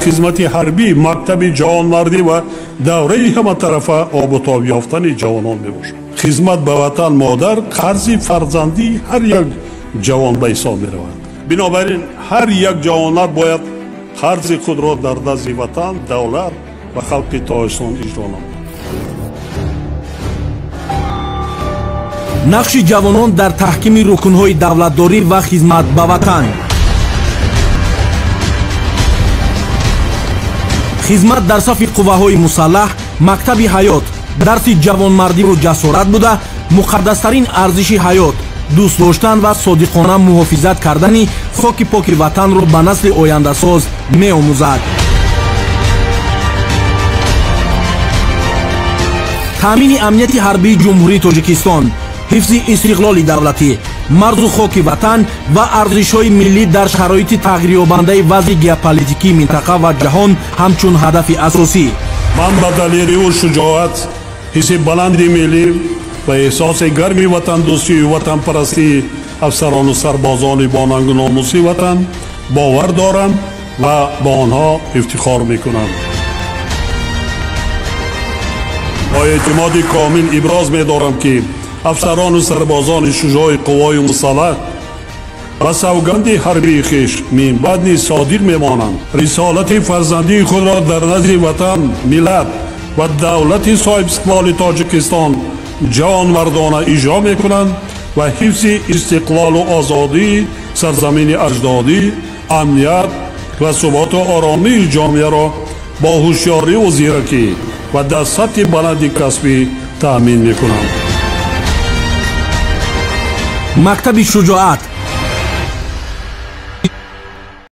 Хизмати ҳарбӣ мактаби ҷавонмардӣ ва давраи ҳаматарафа обутоб ёфтани ҷавонон мебошад. Хизмат ба ватан модар қарзи фарзандии ҳар як ҷавон ба ҳисоб меравад. Бинобар ин ҳар як ҷавонмард бояд қарзи худро дар назди ватан, давлат ва халқи Тоҷикистон иҷро намояд. Нақши ҷавонон дар таҳкими рукнҳои давлатдорӣ ва хизмат ба ватан. Хизмат дар сафи қувваҳои мусаллаҳ мактаби ҳаёт, дарси ҷавонмардиву ҷасорат буда, муқаддастарин арзиши ҳаёт, дӯст доштан ва содиқона муҳофизат кардани хоки поки ватанро ба насли ояндасоз меомӯзад. Таъмини амнияти ҳарбии Ҷумҳурии Тоҷикистон, ҳифзи истиқлоли давлатӣ, марзу хоки ватан ва арзишҳои миллӣ дар шароити тағйирёбандаи вазъи геополитикии минтақа ва ҷаҳон ҳамчун ҳадафи асосӣ. Ман ба далериву шуҷоат, ҳисси баланди миллӣ ва эҳсоси гарми ватандӯстию ватанпарастии афсарону сарбозони бонангу номуси ватан бовар дорам ва ба онҳо ифтихор мекунам. Бо эътимоди комил иброз медорам, ки афсарону сарбозони шуҷои қуввои мусаллаҳ ба савганди ҳарбии хеш минбаъд низ содиқ мемонанд. Рисолати фарзандии худро дар назди ватан, миллат ва давлати соҳибистиқлоли Тоҷикистон ҷавонмардона иҷро мекунанд ва ҳифзи истиқлолу озодии сарзамини аҷдодӣ, амният ва суботу оромии ҷомеаро бо ҳушёриву зиракӣ ва дар сатҳи баланди касбӣ таъмин мекунанд. Мактаби шуҷоат.